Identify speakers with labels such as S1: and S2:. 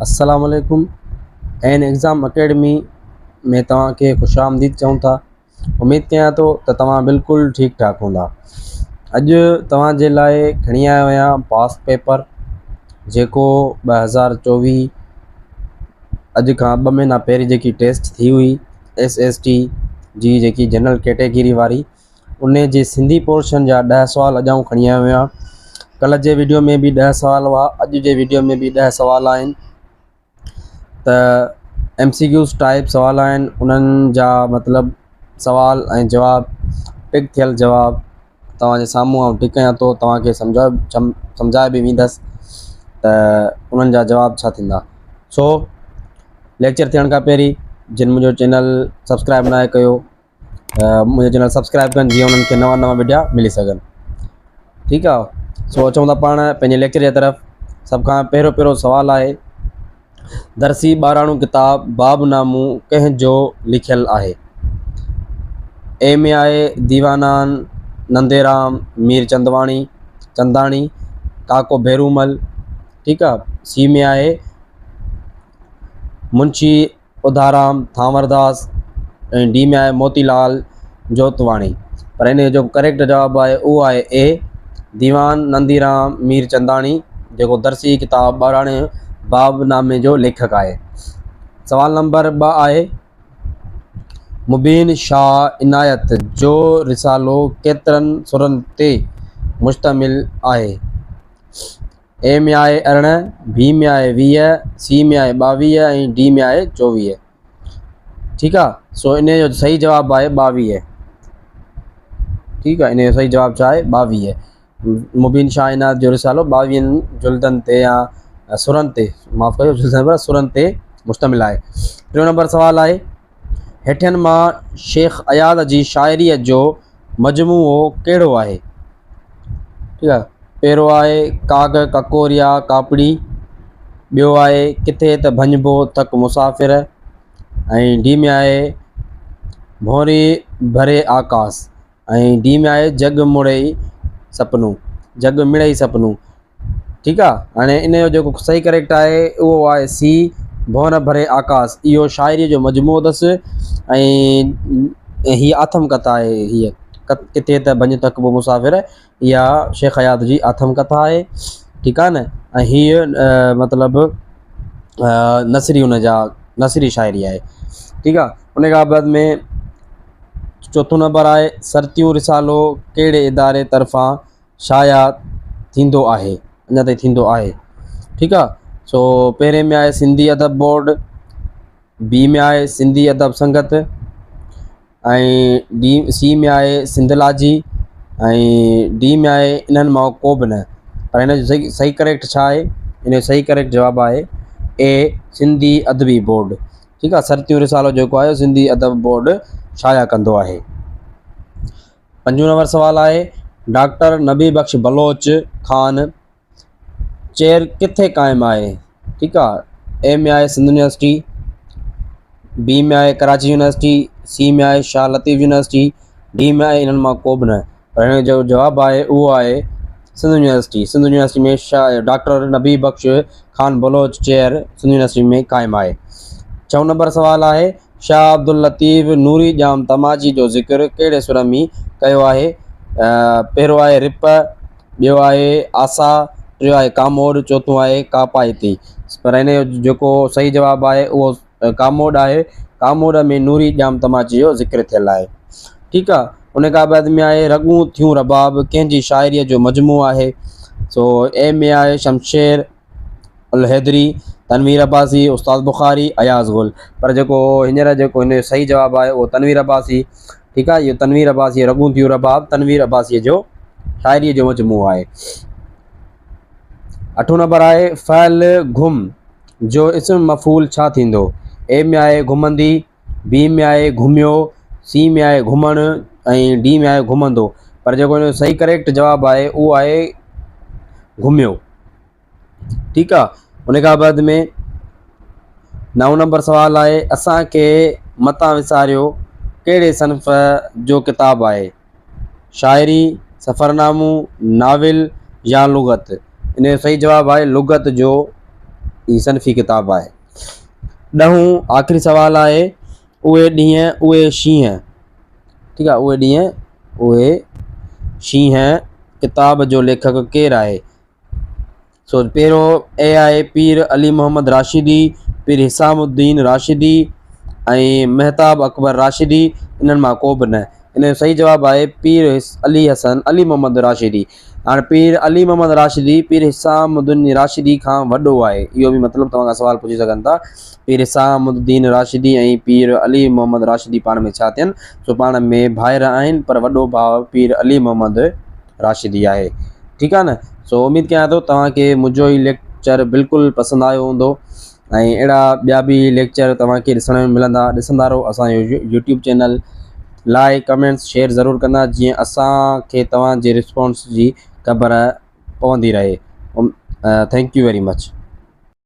S1: السلام عليڪم N exam academy ۾ توهان کي خوش آمديد چئون ٿا اميد ڪيان ٿو ته توهان بلڪل ٺيڪ ٺاڪ هوندا اڄ توهان جي لاء کڻي آيو آهيان پاس پيپر جيڪو 2024 اڄ کان 2 مهينا پهرين جيڪي ٽيسٽ ٿي هئي ايس ايس ٽي جي جيڪي جنرل ڪيٽيگري واري ان جي سنڌي پورشن جا 10 سوال اڄ آئون کڻي آيو آهيان. ڪلهه جي وڊيو ۾ به 10 سوال هئا، اڄ جي وڊيو ۾ به 10 سوال آهن ته ايم سي ڪيوز ٽائپ سوال آهن، انهن جا مطلب سوال ۽ جواب ٽڪ ٿيل جواب توهان جي سامهون آئون ٽڪ ڪيان ٿو، توهان کي سمجهائي به ويندس ته انهن جا جواب ڇا ٿيندا. سو ليڪچر ٿيڻ کان پهرين جن منهنجو چينل سبسڪرائب ناهي ڪيو منهنجو چينل سبسڪرائب ڪن جيئن انهن کي نوان نوان وڊيا ملي سگهن ٺيڪ آ سو اچون ٿا پاڻ پنهنجي ليڪچر جي طرف سڀ کان پهريون پهريون سوال آهي درسي ٻاراڻو ڪتاب باب نامو ڪنهن جو لکيل آهي اي ۾ آهي ديوانان ننديرام مير چندواڻي چنداڻي ڪاڪو ڀيرومل ٺيڪ آ سي ۾ آهي منشي اڌارام ٿانورداس ۽ ڊي ۾ آهي موتي لال جوتواڻي پر ان جو جيڪو ڪريڪٽ جواب آهي اهو آهي اي ديوان ننديرام مير چنداڻي جيڪو درسي ڪتاب ٻاراڻي باب نامي جو ليکڪ آهي. سوال نمبر 2 آهي مبين شاهه عنايت جو رسالو ڪيترن سرن تي مشتمل آهي؟ اي ۾ آهي 18، بي ۾ آهي 20، سي ۾ آهي 22 ۽ ڊي ۾ آهي 24. ٺيڪ آ سو ان جو صحيح جواب آهي 22. ٺيڪ آ ان جو صحيح جواب ڇا آهي 22. مبين شاهه عنايت جو رسالو 22 جلدن تي يا سرن تي، معاف ڪجو جلدن پر سرن تي مشتمل آهي. ٽيون نمبر سوال آهي هيٺين مان شيخ اياز جي شاعريء جو مجموعو ڪهڙو آهي؟ ٺيڪ آهي پهريون آهي ڪاڪ ڪڪوريا ڪاپڙي، ٻيو آهي ڪٿي ته ڀڃبو ٿڪ مسافر ۽ ڊي ۾ آهي ڀونري ڀري آڪاس ۽ ڊي ۾ آهي جڳ مڙئي سپنو، جڳ مڙئي سپنو. ٺيڪ آ هاڻي ان جو جيڪو صحيح ڪريڪٽ آهي اهو آهي سي ڀون ڀري آڪاس اهو شاعريء جو مجموعو اٿس ۽ هيء آٿم ڪٿا آهي هيء ڪٿي ته ڀڃ ٿڪبو مسافر اها شيخ اياز جي آٿم ڪٿا آهي ٺيڪ آهي نه ۽ هيء مطلب نثري ان جا نثري شاعري آهي ٺيڪ آهي ان کان بعد ۾ چوٿون نمبر آهي سرتيون رسالو ڪهڙي اداري طرفان شايع ٿيندو آهي اڃا تائين ٿيندو آهي ٺيڪ آ سو پهرين ۾ آهي سنڌي ادب بورڊ بي ۾ آهي سنڌي ادب سنگت ۽ ڊي سي ۾ آهي سنڌلاجي ۽ ڊي ۾ آهي انهن مان ڪو به نه پر هن جو صحيح صحيح ڪريڪٽ ڇا آهي ان جو صحيح ڪريڪٽ جواب آهي اي سنڌي ادبي بورڊ ٺيڪ آ سرتيون رسالو جيڪو آهي سنڌي ادب بورڊ شايع ڪندو آهي. پنجون نمبر سوال آهي ڊاڪٽر نبي بخش بلوچ خان چيئر ڪٿي قائم آهي؟ ٺيڪ آ اي ۾ آهي سنڌ يونيورسٽي، بي ۾ آهي ڪراچي يونيورسٽي، سي ۾ آهي شاهه لطيف يونيورسٽي، ڊي ۾ آهي انهن مان ڪو به نه پر هن جو جواب آهي اهو آهي Sindh university. Sindh university ۾ Shah doctor Nabi Bakhsh Khan Baloch chair Sindh university ۾ قائم آهي. ڇهون نمبر سوال آهي شاهه عبداللطيف نوري ڄام تماچي جو ذڪر ڪهڙي سر ۾ ڪيو آهي؟ پهريون آهي رپ، ٻيو آهي آسا، ٽيون آهي ڪاموڏ، چوٿون آهي ڪاپائتي. پر ان جو جيڪو صحيح جواب آهي اهو ڪاموڏ آهي. ڪاموڏ ۾ نوري ڄام تماچي جو ذڪر ٿيل آهي. ٺيڪ آ. ان کان بعد ۾ آهي رڳون ٿيون رباب ڪنهن جي شاعريء جو مجموعو آهي؟ سو اي ۾ آهي شمشير الحيدري، تنوير عباسي، استاد بخاري، اياز گل. پر جيڪو هينئر جيڪو هن جو صحيح جواب آهي اهو تنوير عباسي. ٺيڪ آهي اهو تنوير عباسي رڳون ٿيون رباب تنوير عباسيء جو شاعريء جو مجموعو آهي. اٺون نمبر آهي فعل گهم جو اسم مفعول ڇا ٿيندو؟ اي ۾ آهي گهمندي، بي ۾ آهي گهميو، سي ۾ آهي گهمڻ ۽ ڊي ۾ آهي گهمندو. پر جيڪو هن جو صحيح ڪريڪٽ جواب آهي اهو آهي گهميو. ٺيڪ آ ان کان بعد ۾ نائون نمبر سوال آهي اسان کي متان وساريو ڪهڙي صنف جو ڪتاب آهي؟ شاعري، سفرنامو، ناول يا لغت؟ ان جو صحيح جواب آهي لغت جو هي صنفي ڪتاب آهي. ڏهون آخري سوال آهي اهي ڏينهن اهي شينهن ٺيڪ آهي اهي ڏينهن اهي شينهن ڪتاب جو ليکڪ ڪير آهي؟ سو پهريون اي آهي پير علي محمد راشدي، پير حسام الدين راشدي ۽ مهتاب اڪبر راشدي انهن مان ڪو به نه. ان جو صحيح جواب آهي پير علي حسن علي محمد راشدي. هاڻي پير علي محمد راشدي پير حسام الدين راشدي کان وڏو آهي. اهو به مطلب توهان کان سوال پڇي سگهن ٿا. پير حسام الدين راشدي ۽ پير علي محمد راشدي پاڻ ۾ ڇا ٿين؟ سو پاڻ ۾ ڀائر آهن پر وڏو ڀاء پير علي محمد راشدي آهي. ٺيڪ آهي نه سو اميد ڪيان ٿو توهان کي منهنجو هي ليڪچر بلڪل پسند آيو هوندو ۽ اهڙا ٻيا به ليڪچر توهان کي ڏسڻ ۾ ملندا ڏسندا رهو اسان جو YouTube channel like comments share ضرور ڪندا جيئن اسان کي توهان جي رسپانس جي خبر پوندي رهي thank you very much.